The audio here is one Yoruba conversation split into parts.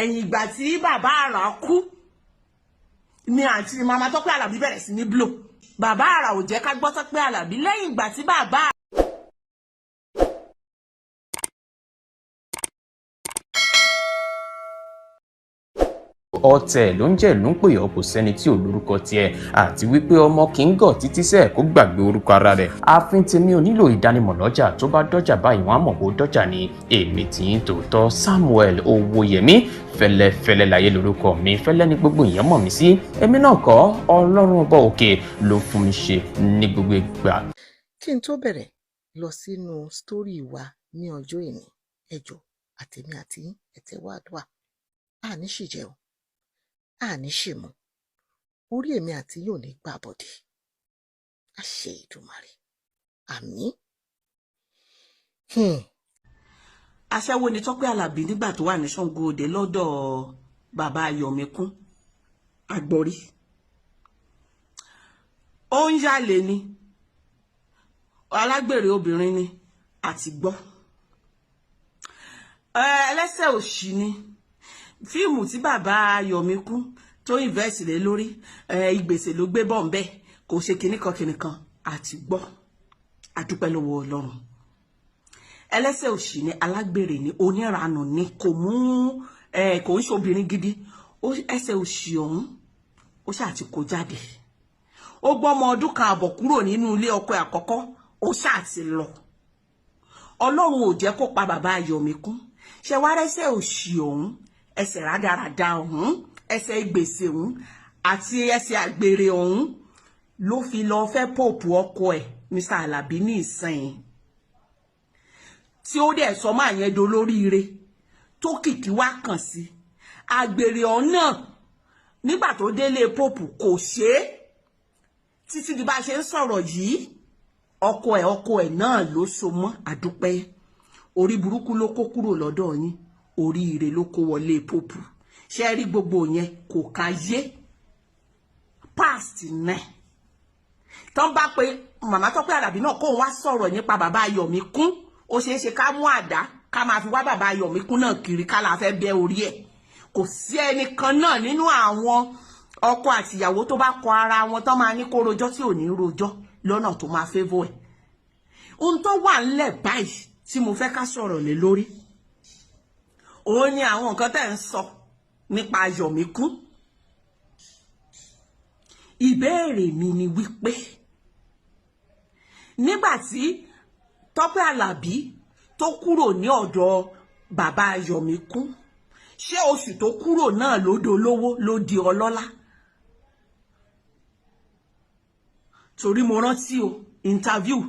Ẹ̀yìn ìgbà tí bàbá àrà kú ni àǹtí màmá Tọ́pẹ́ Àlàbí bẹ̀rẹ̀ sí ní blow. Bàbá àrà ò jẹ́ ká gbọ́ Tọ́pẹ́ Àlàbí lẹ́yìn ìgbà tí bàbá. Ọ̀tẹ̀ ló ń jẹ́ ló ń pè ọ́, kò sẹ́ni tí ò lórúkọ tiẹ̀, àti wípé ọmọ kì í gọ̀ títí sẹ́ẹ̀ kó gbàgbé orúkọ ara rẹ̀. Ààfin tèmi ò nílò ìdánimọ̀ lọ́jà, tó bá dọ́jà báyìí wọ́n á mọ̀ bó dọ́jà ni. Èmi tí ń tòótọ́ Samuel Owóyẹmí, fẹ́lẹ́fẹ́lẹ́ láyé lórúkọ mi, fẹ́lẹ́ ní gbogbo èèyàn mọ̀ mí sí. Èmi náà kọ́, Ọlọ́run ọba òkè ló fún mi ṣe ní gbogbo ìgbà. Kí n tó bẹ̀rẹ̀ lọ sínú story wa ní ọjọ́ ìní, ẹ jọ̀ọ́, àtèmi àti yín, ẹ tẹ́wọ́ àdúrà. Àní ṣì jẹun, àní ṣì mu, orí èmi àti yín ò ní gbà bọ̀dẹ̀, àṣẹ Èdùmàrè, àmín. Aṣẹ́wó ni Tọ́pẹ́ Àlàbí nígbà tó wà ní Ṣàngó Òde lọ́dọ̀ bàbá Ayọ̀míkún Àgbọ̀rí. Ó ń yàlè ni, alágbèrè obìnrin ni, àti gbọ́ ẹlẹ́sẹ̀ òṣì ni. Fíìmù tí bàbá Ayọ̀míkún tó invest lé lórí, ìgbèsè ló gbé bọ̀ ńbẹ́, kò ṣe kinní kan kinní kan, àti gbọ́. Àdúpẹ́ lọ́wọ́ Ọlọ́run. Ẹlẹ́sẹ̀ òṣì ni, alágbèrè ni, oníranù ni, kò mú kò ń ṣe obìnrin gidi. Ẹsẹ̀ òṣì ọ̀hún ó ṣáà ti kó jáde. Ó gbọ́ ọmọ ọdún kan àbọ̀ kúrò nínú ilé ọkọ ẹ̀ àkọ́kọ́, ó ṣáà ti lọ. Ọlọ́run ò jẹ́ kó pa bàbá Ayọ̀míkún. Ṣe wá rẹ́sẹ̀ òṣì ọ̀hún, ẹsẹ̀ rádaràda ọ̀hún, ẹsẹ̀ ìgbèsè ọ̀hún àti ẹsẹ̀ àgbèrè ọ̀hún ló fi lọ fẹ́ pope ọkọ ẹ̀, Mr. Alabi, ní ìsìn tí ó dẹ̀ sọ máa yẹn dolóríire tó kìkì wá kàn sí àgbèrè ọ̀hún náà. Nígbà tó délé pope, kò ṣe é títí di bá a ṣe ń sọ̀rọ̀ yìí. Ọkọ ẹ̀ náà ló so mọ́. Àdúpẹ́. Orí burúkú ló kó kúrò lọ́dọ̀ yín, oríire ló kó wọlé pope. Ṣe rí gbogbo yẹn, kò ká yé past náà. Tán bá pé màmá Tọ́pẹ́ Àlàbí náà kóun wá sọ̀rọ̀ nípa bàbá Ayọ̀míkún, ó ṣeé ṣe ká mú àdá ká máa fi wá bàbá Ayọ̀míkún náà kiri, ká la fẹ́ bẹ́ orí ẹ̀. Kò sí ẹnìkan náà nínú àwọn ọkọ àtìyàwó tó bá kọ ara wọn tán máa ní kó rojọ́ tí ò ní rojọ́ lọ́nà tó máa favour ẹ̀. Ohun tó wà ńlẹ̀ báyìí tí mo fẹ́ ká sọ̀rọ̀ lé lórí òun ni àwọn nǹkan tẹ́ ń sọ nípa Ayọ̀míkún. Ìbéèrè mi ni wípé, nígbà tí Tọ́pẹ́ Àlàbí tó kúrò ní ọ̀dọ̀ bàbá Ayọ̀míkún, ṣé oṣù tó kúrò náà ló dolówó, ló di ọlọ́lá? Torí mo rántí o, interview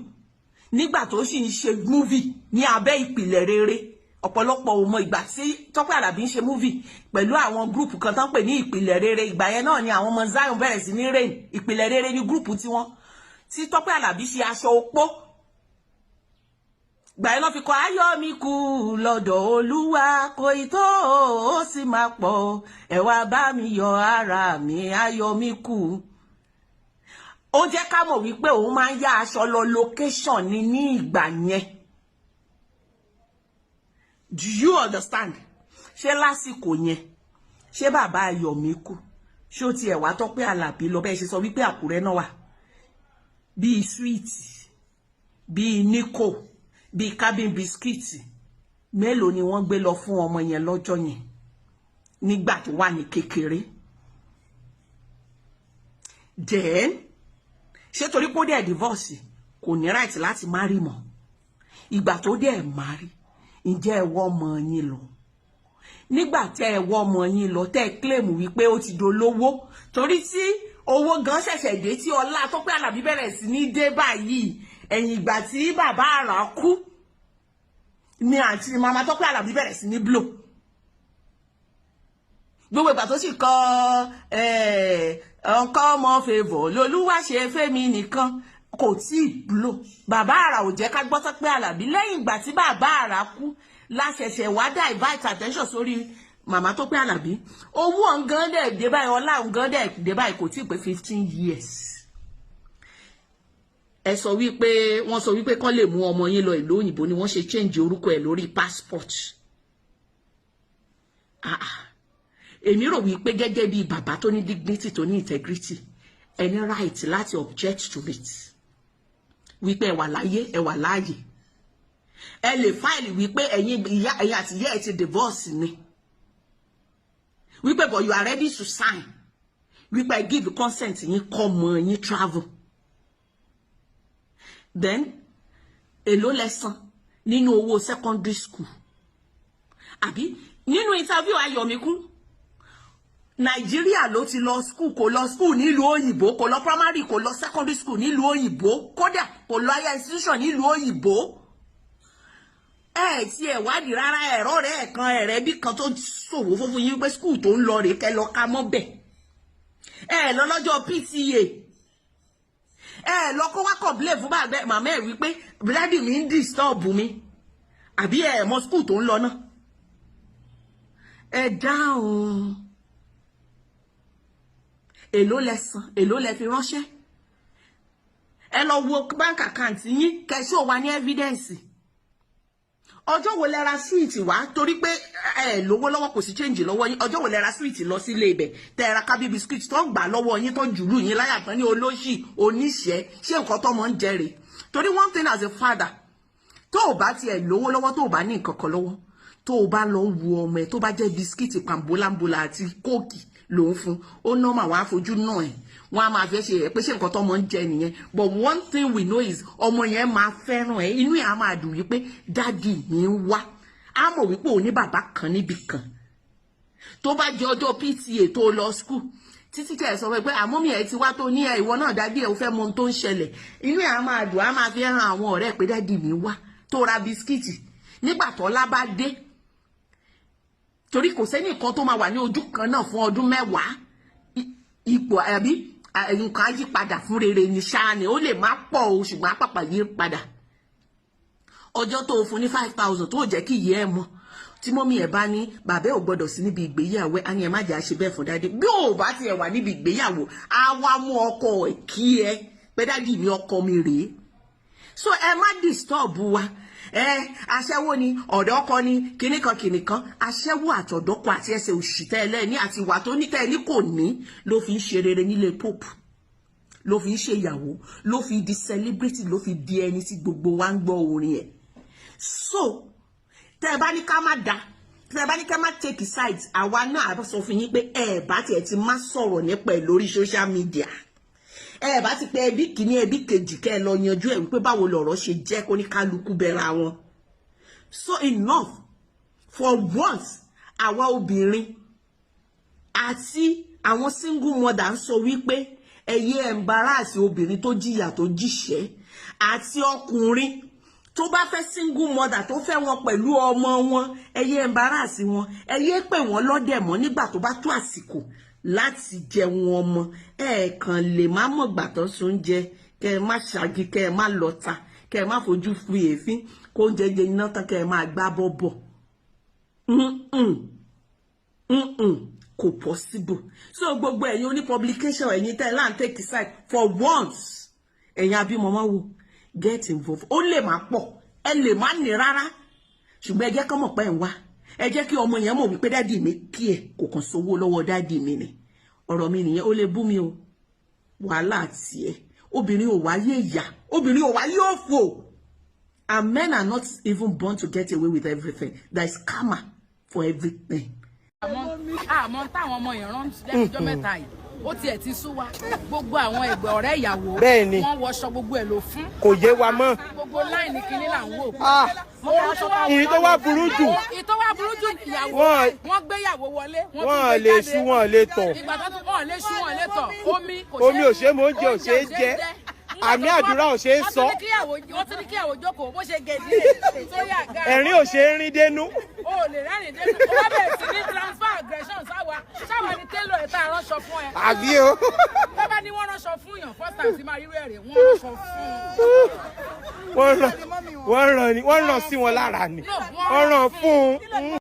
nígbà tó sì ń ṣe movie ní abẹ́ Ìpìlẹ̀ Rere. Ọ̀pọ̀lọpọ̀ ò mọ ìgbà tí Tọ́pẹ́ Àlàbí ń ṣe movie pẹ̀lú àwọn group kan tán pè ní Ìpìlẹ̀ Rere. Ìgbà yẹn náà ni àwọn ọmọ Zion bẹ̀rẹ̀ sí ní rain. Ìpìlẹ̀ Rere ní group tiwọn tí Tọ́pẹ́ Àlàbí ṣe aṣọ opó. Ìgbà yẹn náà fi kọ "Ayọ̀ mi kù lọ́dọ̀ Olúwa, kò ì tó, ó sì máa pọ̀, ẹ wá bá mi yọ̀, ara mi, ayọ̀ mi kù." Ó jẹ́ ká mọ̀ wípé òun máa ń yá aṣọ lọ location ni ní ìgbà yẹn. Do you understand? Ṣé lásìkò yẹn, ṣé bàbá Ayọ̀míkú, ṣé ó tiẹ̀ wá Tọ́pẹ́ Àlàbí lọ? Bẹ́ẹ̀ ṣe sọ wípé Àkúrẹ́ náà wà, bíi sweet, bíi nico, bíi cabin biscuit, mélòó ni wọ́n gbé lọ fún ọmọ yẹn lọ́jọ́ yẹn nígbà tó wà ní kékeré? Then ṣé torí pé ó dẹ̀ divorce, kò ní right láti marry mọ́? Ìgbà tó dẹ̀ marry, ǹjẹ́ ẹ wọ́ ọmọ yín lọ? Nígbà tẹ́ ẹ wọ́ ọmọ yín lọ, tẹ́ ẹ claim wípé ó ti dolówó, torí tí owó gan ṣẹ̀ṣẹ̀ dé, tí ọlá Tọ́pẹ́ Àlàbí bẹ̀rẹ̀ sí ní dé báyìí, ẹ̀yìn ìgbà tí bàbá àrà kú ni àǹtí màmá Tọ́pẹ́ Àlàbí bẹ̀rẹ̀ sí ní blow. Gbogbo ìgbà tó sì kọ ọkọ ọmọ favour lolúwa ṣe fẹ́mi nìkan, kò tí ì blow. Bàbá àrà ò jẹ́ ká gbọ́ Tọ́pẹ́ Àlàbí. Lẹ́yìn ìgbà tí bàbá àrà kú láṣẹ̀ṣẹ̀ wá divert attention sórí màmá Tọ́pẹ́ Àlàbí. Owó ọ̀ngán dẹ̀ dé báyìí, ọlá ọ̀ngán dẹ̀ dé báyìí, kò tí ì pé 15 years. Ẹ sọ wípé wọ́n sọ wípé kán lè mú ọmọ yín lọ ìlú òyìnbó ni wọ́n ṣe change orúkọ ẹ̀ lórí passport. Ah ah. Èmi rò wípé gẹ́gẹ́ bí bàbá tó ní dignity, tó ní integrity, ẹ ní right láti object to it, wípé ẹ wà láyé, ẹ wà láàyè. Ẹ lè file wípé ẹ̀yin ìyá, ẹ̀yin àti ìyá ẹ ti divorce ni, wípé but you are ready to sign wípé ẹ give consent yín kọ́ mọ yín travel. Then èló lẹ san nínú owó secondary school? Àbí nínú interview Ayọ̀míkún, Nàìjíríà ló ti lọ school, kò lọ school nílùú òyìnbó, kò lọ primary, kò lọ secondary school nílùú òyìnbó, kódà kò lọ higher institution nílùú òyìnbó. Ẹ tí ẹ wádìí rárá, ẹ̀rọ rẹ̀ kan ẹ̀rẹ́ bí kan tó ṣòwò fún yín pé school tó ń lọ rèé, kẹ́ lọ ká mọ́ bẹ̀. Ẹ lọ lọ́jọ́ PTA, ẹ lọ kó wá complain fún bàbá màmá ẹ wípé daddy mi ń disturb mi, àbí ẹ mọ school tó ń lọ náà? Ẹ dáhùn. Èló lẹ san? Èló lẹ fi ránṣẹ́? Ẹ lọ wo bank account yín, kẹsí ò wá ní evidence. Ọjọ́ wo lẹ ra sweet wá? Torí pé ẹ lówó lọ́wọ́, kò sí change lọ́wọ́ yín. Ọjọ́ wo lẹ ra sweet lọ sílé ibẹ̀, tẹ ra kábí biscuit tó ń gbà lọ́wọ́ yín, tó ń jùlù yín láyà tán ní olóṣì oníṣẹ́? Ṣé nǹkan tó mọ̀ ń jẹ rè? Torí one thing, as a father, tó o bá tiẹ̀ lówó lọ́wọ́, tó o bá ní nǹkan kan lọ́wọ́, tó o bá lọ ń wo ọmọ ẹ, tó bá jẹ́ biscuit pàmbólámbolà àti Coke ló ń fún ó, normal, wọn á fojú náà ẹ̀, wọn á máa fẹ́ ṣe ẹ̀ pé ṣé nǹkan tọ́mọ ń jẹ nìyẹn. But one thing we know is ọmọ yẹn máa fẹ́ràn ẹ, inú ẹ̀ á máa dùn wípé daddy mi ń wá. Á mọ̀ wípé òun ní bàbá kan níbì kan. Tó bá jẹ́ ọjọ́ PTA tó lọ school, títí tẹ̀ sọ pé àmọ́ mi ẹ̀ ti wá, tó ní ẹ ìwọ náà daddy ẹ̀, ò fẹ́ mọ ohun tó ń ṣẹlẹ̀, inú ẹ̀ á máa dùn, á máa fi hàn àwọn ọ̀rẹ́ pé daddy mi wá, tó ra biscuit. Nígbà tọ́lá bá dé, torí kò sẹ́nìkan tó máa wà ní ojú kan náà fún ọdún 10, ipò àbí nǹkan á yí padà fún rere ní ṣáà ni. Ó lè má pọ̀ o, ṣùgbọ́n á pàpà yí padà. Ọjọ́ tó o fún ní 5,000 tó jẹ́ kí ìyá ẹ̀ mọ̀, tí mummy ẹ̀ bá ní bàbá ẹ̀ ò gbọ́dọ̀ sí níbi ìgbéyàwó ẹ̀, á ní ẹ má jẹ́ àṣẹ bẹ́ẹ̀ fún daddy. Bí ò bá tiẹ̀ wà níbi ìgbéyàwó, á wá mú ọkọ ẹ̀ kí ẹ pé daddy mi, ọkọ mi rèé. So ẹ má disturb wa. Ẹ aṣẹ́wó ni, ọ̀dọ́kọ ni, kinní kan kinní kan, aṣẹ́wó àtọ̀dọ́kọ àti ẹsẹ̀ òṣì tẹ́lẹ̀ ní àti ìwà tó ní tẹ́lẹ̀ ní kò ní ló fi ń ṣe rere nílé pope, ló fi ń ṣe ìyàwó, ló fi di celebrity, ló fi di ẹni tí gbogbo wa ń gbọ́ orin ẹ̀. So tẹ́ ẹ bá ní ká má da, tẹ́ ẹ bá ní ká má take sides, àwa náà á sọ fún yín pé ẹ bá tiẹ̀ ti má sọ̀rọ̀ nípa ẹ̀ lórí social media. Ẹ bá ti pé ẹbí kìíní, ẹbí kejì, kẹ́ ẹ lọ yanjú ẹ̀ wípé báwo lọ̀rọ̀ ṣe jẹ́, kó ní kálukú bẹ̀rẹ̀ àwọn. So enough for once. Àwa obìnrin àti àwọn single mother ń sọ wípé ẹ yé embarrass obìnrin tó jìyà, tó jìṣẹ́, àti ọkùnrin tó bá fẹ́ single mother, tó fẹ́ wọn pẹ̀lú ọmọ wọn. Ẹ yé embarrass wọn, ẹ yé pè wọ́n lọ́dẹ̀ mọ́. Nígbà tó bá tó àsìkò láti jẹun ọmọ, ẹ kàn lè má mọ̀gbà tán sóúnjẹ, kẹ ẹ má ṣáàgì, kẹ ẹ má lọta, kẹ ẹ má fojú fi èéfín kó oúnjẹ jẹ iná tán, kẹ ẹ máa gbá bọ́bọ̀. Kò possible. So gbogbo ẹ̀yin oní publication, ẹ̀yin tẹ́ ẹ láǹ take side, for once, ẹ̀yin abímọ máa wò, get involved. Ó lè má pọ̀, ẹ lè má ní rárá, ṣùgbọ́n ẹ jẹ́ kọ́ mọ̀ pé ẹ̀ ń wá. Ẹ jẹ́ kí ọmọ yẹn mọ̀ wípé daddy mi kí ẹ kò kàn sówó lọ́wọ́ daddy mi ni. Ọ̀rọ̀ mi nìyẹn. Ó lè bú mi o, wàhálà tiẹ̀. Obìnrin ò wáyé ìyà, obìnrin ò wáyé òfò, and men are not even born to get away with everything. There is karma for everything. Àmọ́ táwọn ọmọ yẹn rán lẹ́nu ọjọ́ mẹ́ta yìí, ó tiẹ̀ ti sú wa. Gbogbo àwọn ẹgbẹ́ ọ̀rẹ́ ìyàwó, Bẹ́ẹ̀ni. wọ́n wọṣọ, gbogbo ẹ̀ ló fún. Kò yé wa mọ́. Gbogbo line kínní là ń wò. Ah, ìyí tó wá burú jù. Ìyí tó wá burú jù, ìyàwó, wọ́n gbé ìyàwó wọlé, wọ́n tún Wọ́n gbé lè jáde. ṣú, wọ́n lè tọ̀. Ìgbà tó tún wọ́n lè ṣú, wọ́n lè tọ̀, omi kò Omi ò ṣe é mu, oúnjẹ ò ṣe é jẹ. Àmì àdúrà ò ṣe é sọ. Wọ́n tún ní kíyàwó jókòó, bó ṣe gèdè sórí àga. Ẹ̀rín ò ṣe é rín dénú. O ò lè rẹ́rìn dénú. O wá bẹ̀rẹ̀ sí ní transfer aggression sáwa. Sáwa ni tailor ẹ̀ tá a ránṣọ fún ẹ. Àbí o. Tó bá ní wọ́n ránṣọ fún yàn, first time tí máa rírú ẹ̀rẹ̀, wọ́n ránṣọ fún un. Wọ́n ràn ni, wọ́n ràn sí wọn lára ni. No, wọ́n ràn fún un.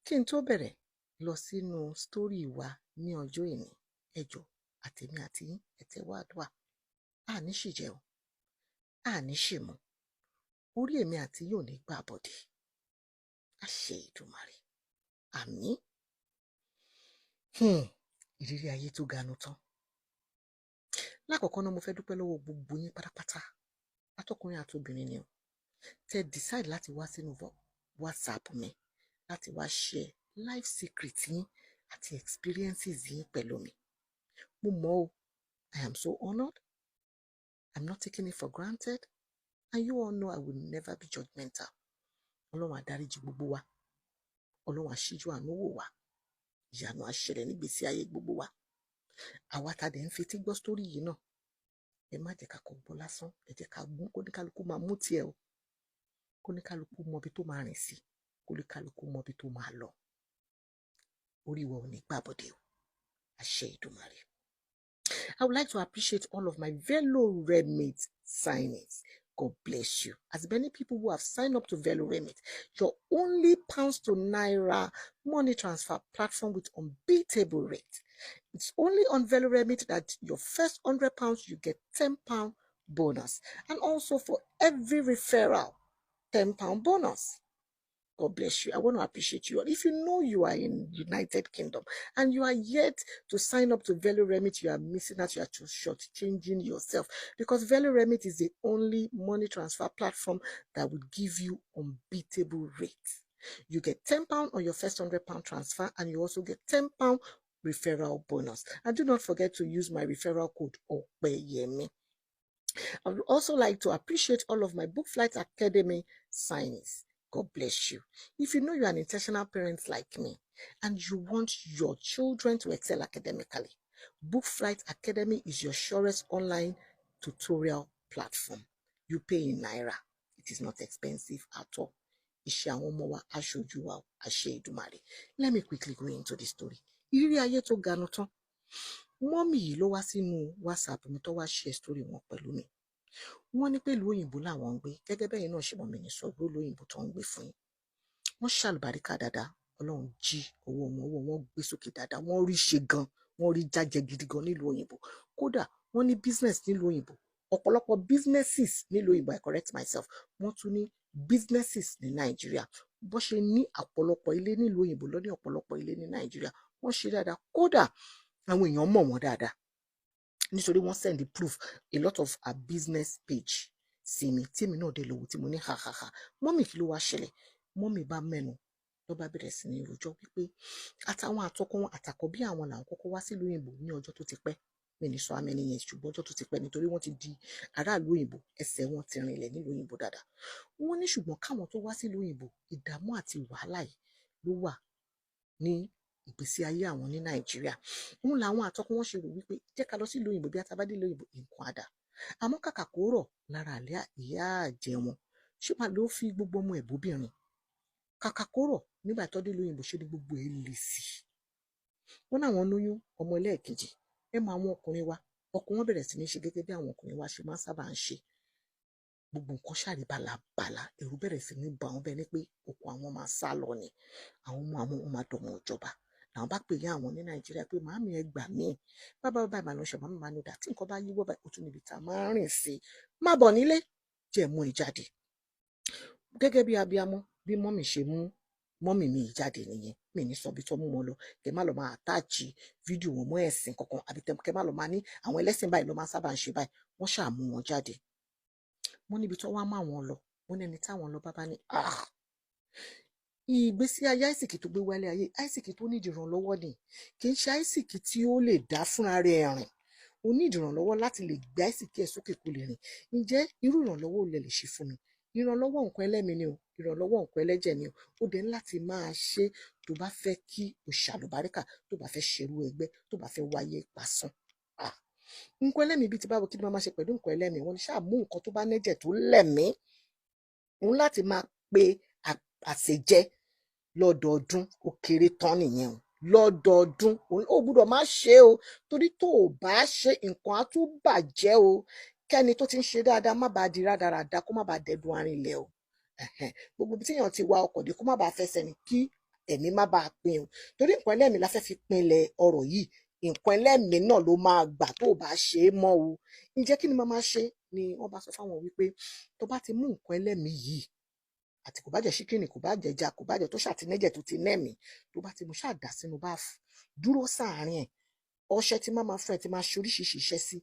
Kí n tó bẹ̀rẹ̀ lọ sínú story wa ní ọjọ́ ìní, ẹ jọ̀ọ́, àtèmi àti yín, ẹ tẹ́wọ́ àdúrà. Àní ṣì jẹ o, àní ṣì mu. Orí èmi àti yín ò ní gbà bọ̀dẹ̀, àṣẹ Èdùmàrè, àmín. Ìrírí ayé tó ganu tán. Lákọ̀ọ́kọ́ náà, mo fẹ́ dúpẹ́ lọ́wọ́ gbogbo yín pátápátá, látọkùnrin àtobìnrin ni o, tẹ́ decide láti wá sínú WhatsApp mi láti wá share life secret yín àti experiences yín pẹ̀lú mi. Mo mọ̀ o, I am so honoured. I'm not taking it for granted, and you all know I will never be judgmental. Ọlọ́run á dáríjì gbogbo wa, Ọlọ́run á ṣíjú àánú wò wá, ìyanu á ṣẹlẹ̀ nígbèésí ayé gbogbo wa. Àwa tá a dẹ̀ ń fetí gbọ́ story yìí náà, ẹ má jẹ́ ká kọ̀ gbọ́ lásán, ẹ jẹ́ ká mú kóníkálukú máa mú tiẹ̀ o, kóníkálukú mọ ibi tó máa rìn sí, kóníkálukú mọ ibi tó máa lọ. Orí wa ò ní gbàbọ̀dé o, àṣẹ Ìdùmarè. I would like to appreciate all of my Velo Remit signings. God bless you. As many people who have signed up to Velo Remit, your only pounds to naira money transfer platform with unbeatable rate. It's only on Velo Remit that your first £100 you get £10 bonus, and also for every referral, £10 bonus. God bless you. I want to appreciate you. If you know you are in United Kingdom and you are yet to sign up to Velo Remit, you are missing out. You are just short changing yourself, because Velo Remit is the only money transfer platform that will give you unbeatable rates. You get £10 on your first £100 transfer, and you also get £10 referral bonus. And do not forget to use my referral code OPEYEMI. I would also like to appreciate all of my Book Flight Academy signees. God bless you. If you know you're an intentional parent like me and you want your children to excel academically, Book Flight Academy is your surest online tutorial platform. You pay in naira. It is not expensive at all. Iṣẹ́ àwọn ọmọ wa aṣojú wa o, àṣẹ Èdùmàrè. Let me quickly go into the story. Ìrírí ayé tó ganu tán. Mummy yìí ló wá sínú WhatsApp mi tó wá share story wọn pẹ̀lú mi. Wọ́n ní pé ìlú òyìnbó làwọn ń gbé, gẹ́gẹ́ bẹ́yìn náà ṣe mọ̀ mí ní sọ ìlú òyìnbó tó ń gbé fún yín. Wọ́n ṣàlùbáríkà dáadáa, Ọlọ́run jí owó wọn, owó wọn gbé sókè dáadáa, wọ́n rí ṣe gan, wọ́n rí jájẹ gidi gan nílùú òyìnbó. Kódà wọ́n ní business nílùú òyìnbó, ọ̀pọ̀lọpọ̀ businesses nílùú òyìnbó. I correct myself, wọ́n tún ní businesses ní Nàìjíríà. Bó ṣe ní ọ̀pọ̀lọpọ̀ ilé nílùú òyìnbó ló ní ọ̀pọ̀lọpọ̀ ilé ní Nàìjíríà. Wọ́n ṣe dáadáa, kódà àwọn èèyàn mọ̀ wọ́n dáadáa nítorí wọ́n send the proof, a lot of her business page sí mi, tí èmi náà dé lówó tí mo ní ha ha ha. Mummy, kí ló wá ṣẹlẹ̀? Mummy bá mẹ́nu ló bá bẹ̀rẹ̀ sí ní rojọ́ wípé àtàwọn àtọkọ wọn àtàkọ́bí àwọn làwọn kọ́kọ́ wá sílùú òyìnbó ní ọjọ́ tó ti pẹ́. Mi ní sọ àmì nìyẹn, ṣùgbọ́n ọjọ́ tó ti pẹ́, nítorí wọ́n ti di aráàlú òyìnbó, ẹsẹ̀ wọn ti rinlẹ̀ nílùú òyìnbó dáadáa. Wọ́n ní ṣùgbọ́n káwọn tó wá sílùú òyìnbó, ìdààmú àti wàhálà yìí ló wà ní ìgbésí ayé àwọn ní Nàìjíríà. Òun làwọn àtọkọ wọn ṣe rò wípé jẹ́ ká lọ sílùú òyìnbó, bí a ta bá dé ìlú òyìnbó, nǹkan á dà. Àmọ́ kàkà kó rọ̀ lára àlẹ́ ìyá àjẹ wọn, ṣé máa ló fi gbogbo ọmọ ẹ̀ bóbìnrin. Kàkà kó rọ̀, nígbà tó dé ìlú òyìnbó, ṣe ni gbogbo ẹ̀ le sí i. Wọ́n náwọn lóyún ọmọ ẹlẹ́ẹ̀kejì. Ẹ mọ àwọn ọkùnrin wa, ọkọ wọn bẹ̀rẹ̀ sí ní ṣe gẹ́gẹ́ bí àwọn ọkùnrin wa ṣe máa ń sábà ń ṣe. Gbogbo nǹkan ṣàrí bàlàbàlà, ẹ̀rù bẹ̀rẹ̀ sí ní bà wọ́n, bẹ́ẹ̀ ni pé oko àwọn máa sá lọ ni, àwọn ọmọ àwọn máa dọ̀mọ̀ ìjọba. Làwọn bá pè yá àwọn ní Nàìjíríà pé, "Màámi, ẹ gbà mí, bàbá bàbá ìmàlọ́ ṣe." Màmá máa ní ìdá tí nǹkan bá yíwọ́ báyìí, ó tún níbi tá a máa ń rìn sí, má bọ̀ nílé, jẹ́ mú ẹ jáde. Gẹ́gẹ́ bí abiamọ, bí mummy ṣe mú mummy mi yìí jáde nìyẹn. Mi ní sọ bí tó mú wọn lọ, kẹ má lọ máa attach fídíò wọn mọ́ ẹ̀sìn kankan, àbí kẹ má lọ máa ní àwọn ẹlẹ́sìn báyìí ló máa sábà ń ṣe báyìí. Wọ́n ṣáà mú wọn jáde. Wọ́n níbi tó wá má wọn lọ, wọ́n ní ẹni táwọn lọ bá bá ní, "Ah, ìgbésí ayé àìsìkì tó gbé wálé ayé, àìsìkì tó nídìí ìrànlọ́wọ́ ni, kì í ṣe àìsìkì tí ó lè dá fúnra rẹ̀ rìn. Ó ní ìrànlọ́wọ́ láti lè gbé àìsìkì ẹ̀ sókè kó lè rìn. Ǹjẹ́ irú ìrànlọ́wọ́ wo lẹ lè ṣe fún mi?" Ìrànlọ́wọ́ nǹkan ẹlẹ́mìí ni o, ìrànlọ́wọ́ nǹkan ẹlẹ́jẹ̀ ni o. Ó dẹ̀ ní láti máa ṣe tó bá fẹ́ kí o ṣàlùbáríkà, tó bá fẹ́ ṣerú ẹgbẹ́, tó bá fẹ́ wáyé pasán. Ah, nǹkan ẹlẹ́mìí bíi ti báwo? Kí ni máa ṣe pẹ̀lú nǹkan ẹlẹ́mìí? Wọ́n ní ṣáà mú nǹkan tó bá nẹ́jẹ̀ tó lẹ̀mí òun láti máa pe àṣejẹ lọ́dọọdún, ó kéré tán nìyẹn o, lọ́dọọdún. Ó gbúdọ̀ má ṣe o, torí tó o bá ṣe, nǹkan á tún bàjẹ́ o. Kẹ́ni tó ti ń ṣe dáadáa má bàa di rádaràda, kó má bàa dẹdun arinlẹ̀ o. Ẹ̀hẹ̀n. Gbogbo ibi téèyàn ti wa ọkọ̀ dé, kó má bàa fẹsẹ̀ rìn, kí ẹ̀mí má bàa pin o, torí nǹkan ẹlẹ́mìí la fẹ́ fi pinlẹ̀ ọ̀rọ̀ yìí. Nǹkan ẹlẹ́mìí náà ló máa gbà tó o bá ṣe é mọ́ o. Ǹjẹ́ kí ni màá máa ṣe? Ni wọ́n bá sọ fáwọn wípé tó bá ti mú nǹkan ẹlẹ́mìí yìí, Àti kò bá jẹ́ chicken, kò bá jẹ́ ẹja, kò bá jẹ́ tó ṣàtìnẹ́jẹ̀ tó ti nẹ́mìí, tó bá ti mú, ṣáà dà sínú báàfù, dúró sáàárín ẹ̀. Ọṣẹ tí má máa fún ẹ tí máa ṣe oríṣiríṣi iṣẹ́ sí,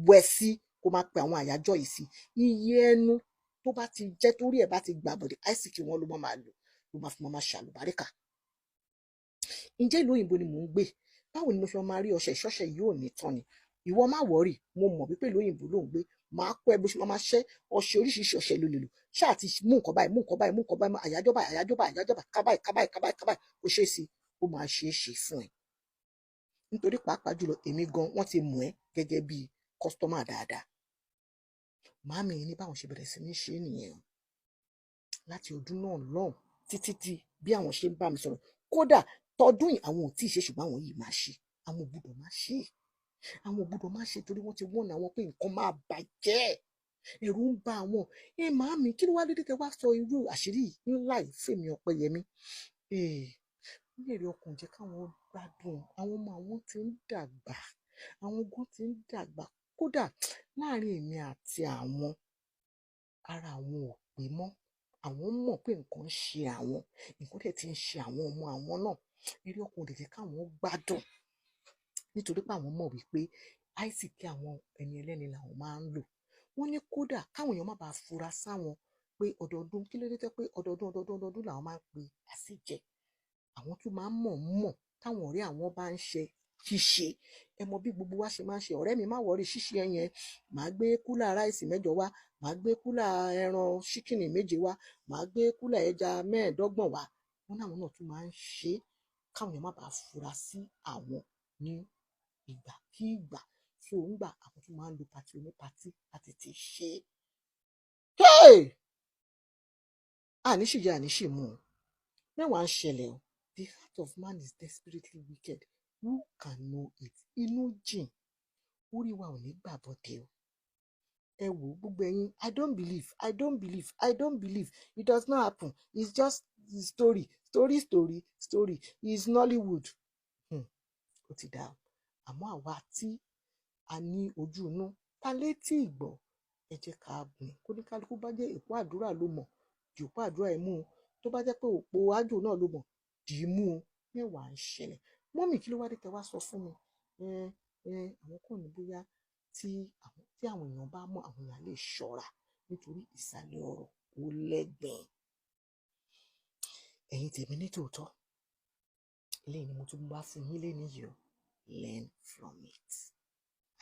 wẹ̀ sí, kó máa pe àwọn àyájọ́ yìí sí. Iye ẹnu tó bá ti jẹ́, torí ẹ̀ bá ti gbà bọ̀dẹ̀, àìsíkì wọn ló máa lò, ló máa fi máa ṣàlùbáríkà. Ǹjẹ́ ìlú òyìnbó ni mò ń gbé? Báwo ni mo fi máa rí ọṣẹ ìṣọṣẹ yìí? Ò ní tán ni. Ìwọ má worry, mo mọ̀ wípé ìlú òyìnbó ló ń gbé. Màá kọ́ ẹ bó ṣe máa ṣẹ́ ọṣẹ. Oríṣiríṣi ọṣẹ ló lè lò. Ṣáà ti mú nǹkan báyìí, mú nǹkan báyìí, mú nǹkan báyìí, àyájọ́ báyìí, àyájọ́ báyìí, àyájọ́ báyìí, kábáyìí, kábáyìí, kábáyìí, kábáyìí, kó ṣeé sí, ó máa ṣeé ṣe fún ẹ. Nítorí pàápàá jùlọ, èmi gan, wọ́n ti mọ̀ ẹ́ gẹ́gẹ́ bí customer dáadáa. Màámi ní báwọn ṣe bẹ̀rẹ̀ sí ní ṣe é nìyẹn o, láti ọdún náà lọ́hùn títí di bí àwọn ṣe ń bá mi sọ̀rọ̀. Kódà tọdún yìí, àwọn ò tí ì ṣe, ṣùgbọ́n àwọn yìí máa ṣe. Àwọn ò gbúdọ̀ máa ṣe, àwọn ò gbúdọ̀ máa ṣe, torí wọ́n ti wọ́n àwọn pé nǹkan máa bàjẹ́, ẹ̀rù ń bà àwọn. Ẹ màámi, kí ló wá dédé tẹ wá sọ irú àṣírí ńlá yìí fèmí Ọpẹ́yẹmí? Ní èrè ọkàn jẹ́ káwọn gbádùn àwọn ọmọ, àwọn tí ń dàgbà, àwọn ogun tí ń dàgbà. Kódà láàrin èmi àti àwọn, ara àwọn ò pé mọ́. Àwọn mọ̀ pé nǹkan ń ṣe àwọn, nǹkan dẹ̀ ti ń ṣe àwọn ọmọ àwọn náà. Eré ọkàn ò lè jẹ́ káwọn gbádùn, nítorí pé àwọn mọ̀ wípé àìsíkí àwọn ẹni ẹlẹ́ni làwọn máa ń lò. Wọ́n ní kódà káwọn èèyàn má bàa fura sáwọn pé ọdọọdún, kí ló dé tẹ́ pé ọdọọdún, ọdọọdún, ọdọọdún làwọn máa ń pe àsèjẹ. Àwọn tún máa ń mọ̀ mọ̀ táwọn ọ̀rẹ́ àwọn bá ń ṣe ṣíṣe. Ẹ mọ bí gbogbo wa ṣe máa ń ṣe. Ọ̀rẹ́ mi, má worry, ṣíṣe ẹ yẹn, màá gbé cooler rice 8 wá, màá gbé cooler ẹran chicken 7 wá, màá gbé cooler ẹja 25 wá. Wọn náà, náà tún máa ń ṣe é káwọn èèyàn má bàa fura sí àwọn ní ìgbàkígbà tí òun gbà. Àwọn tún máa ń lo party oní party láti ti ṣe é. Àní sì jẹ́, àní sì mú un. Mẹ́wàá ń ṣẹlẹ̀ o. The heart of man is desperately wicked, who can know it? Inú jìn, orí wa ò ní gbàbọ̀dé o. Ẹ wò ó, gbogbo ẹ̀yin "I don't believe, I don't believe, I don't believe, it does not happen, it's just story, story, story, story, it's Nollywood." Ó ti dáa o. Àmọ́ àwa tí a ní ojú inú ta létí ìgbọ́, ẹ jẹ́ ká gùn kóníkálukú. Bá jẹ́ èpò àdúrà ló mọ̀, jòkó àdúrà ẹ̀ mú un. Tó bá jẹ́ pé òpó ájò náà ló mọ̀, dì í mú un. Mẹ́wàá ń ṣẹlẹ̀. Mummy, kí ló wá dé tẹ wá sọ fún mi? Ẹ ẹ àwọn kàn ní bóyá tí àwọn èèyàn bá mọ̀, àwọn èèyàn lè ṣọ́ra, nítorí ìsàlẹ̀ ọ̀rọ̀ ó lẹ́gbẹ̀ẹ́. Ẹ̀yin tèmi ní tòótọ́, eléyìí ni mo tún bá fún yín lénìí yìí o. Learn from it.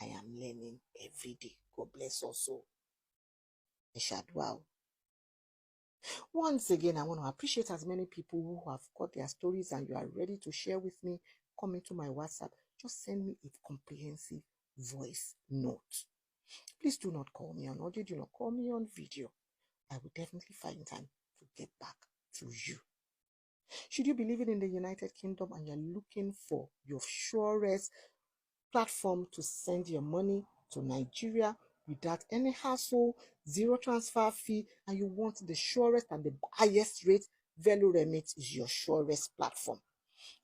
I am learning every day. God bless us all. Ẹ ṣàdúrà o. Once again, I want to appreciate as many people who have got their stories and you are ready to share with me. Come into my WhatsApp. Just send me a comprehensive voice note. Please do not call me on audio. Do not call me on video. I will definitely find time to get back to you. Should you be living in the United Kingdom and you're looking for your surest platform to send your money to Nigeria without any hassle, zero transfer fee, and you want the surest and the highest rate, Velo Remit is your surest platform.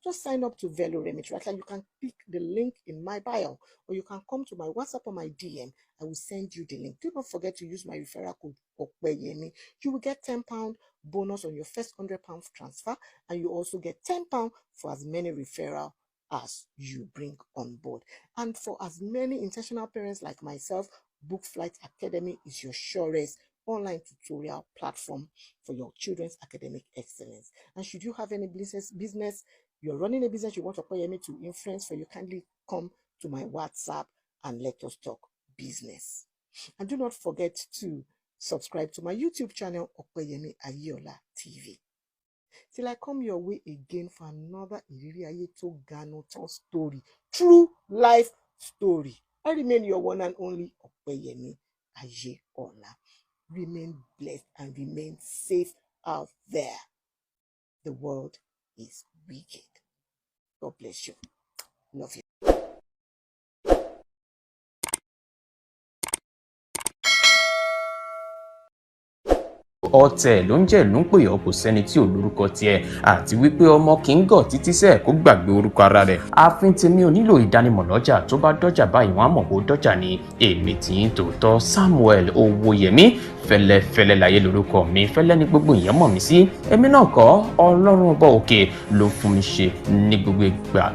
Just sign up to Velo Remit right now. You can click the link in my bio, or you can come to my WhatsApp or my DM. I will send you the link. Do not forget to use my referral code Opeyemi. You will get £10 bonus on your first £100 transfer, and you also get £10 for as many referral as you bring on board. And for as many intentional parents like myself, Book Flight Academy is your surest online tutorial platform for your children's academic excellence. And should you have any business, you're running a business, you want Opeyemi to influence for you, kindly come to my WhatsApp and let us talk business. And do not forget to subscribe to my YouTube channel, Opeyemi Ayeola TV. Till I come your way again for another Ìrírí Ayé tó Ganu Tán story, true life story. I remain your one and only Opeyemi Ayeola. Remain blessed and remain safe out there. The world is wicked. God bless you. Love you. Ọ̀tẹ̀ ló ń jẹ́ ìlú ń pè ọ́, kò sẹ́ni tí ò lórúkọ tiẹ̀, àti wípé ọmọ kì í gọ̀ títí sẹ́ẹ̀ kó gbàgbé orúkọ ara rẹ̀. Ààfin tèmi ò nílò ìdánimọ̀ lọ́jà, tó bá dọ́jà báyìí wọ́n á mọ̀ kó dọ́jà ni. Èmi tí ń tòótọ́ Samuel Owóyẹmí Fẹ́lẹ́fẹ́lẹ́ láyé lórúkọ mi, fẹ́lẹ́ ní gbogbo èèyàn mọ̀ mí sí. Èmi náà kọ́, Ọlọ́run ọba òkè ló fún mi ṣe ní gbogbo ìgbà.